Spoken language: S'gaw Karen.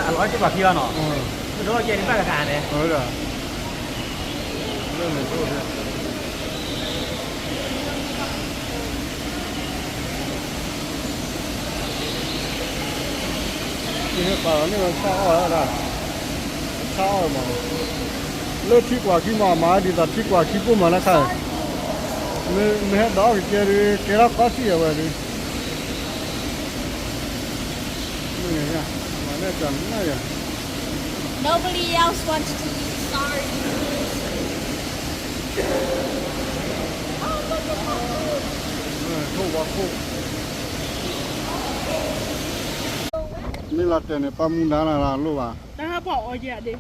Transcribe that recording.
အလီၤထံကွၢ်ခံဘၣ်နီၤ, ဒီးကဲဒံးဘၣ်တခါန့ၣ်, လၢန့ၣ် ကဟဲပာ်လီၤန့ၢ်ဝဲဆၣ်အီၣ်ဝဲဒၣ်, ဆၣ်အီၣ်မး, လၢထံကွၢ်ခံမး မၤဒ်သိးထံကွၢ်ခံပိၢ်မးလၢခါ, မ့ၢ်ဟဲဒီးအီၣ်ကကဲဒုး ကဲထီၣ်ခီဆံၣ်အဝဲဒုး, မ့ၢ်န့ၣ်ယၤ, Nobody else wants to eat, sorry. မ့ၢ်လီၤတဲာ်န့ၣ် ပှၤမူဒါလၢ်လၢ်လိၣ်ဘၣ်, တၢ်ဟးပှၤအီယဲၢ်ဒ့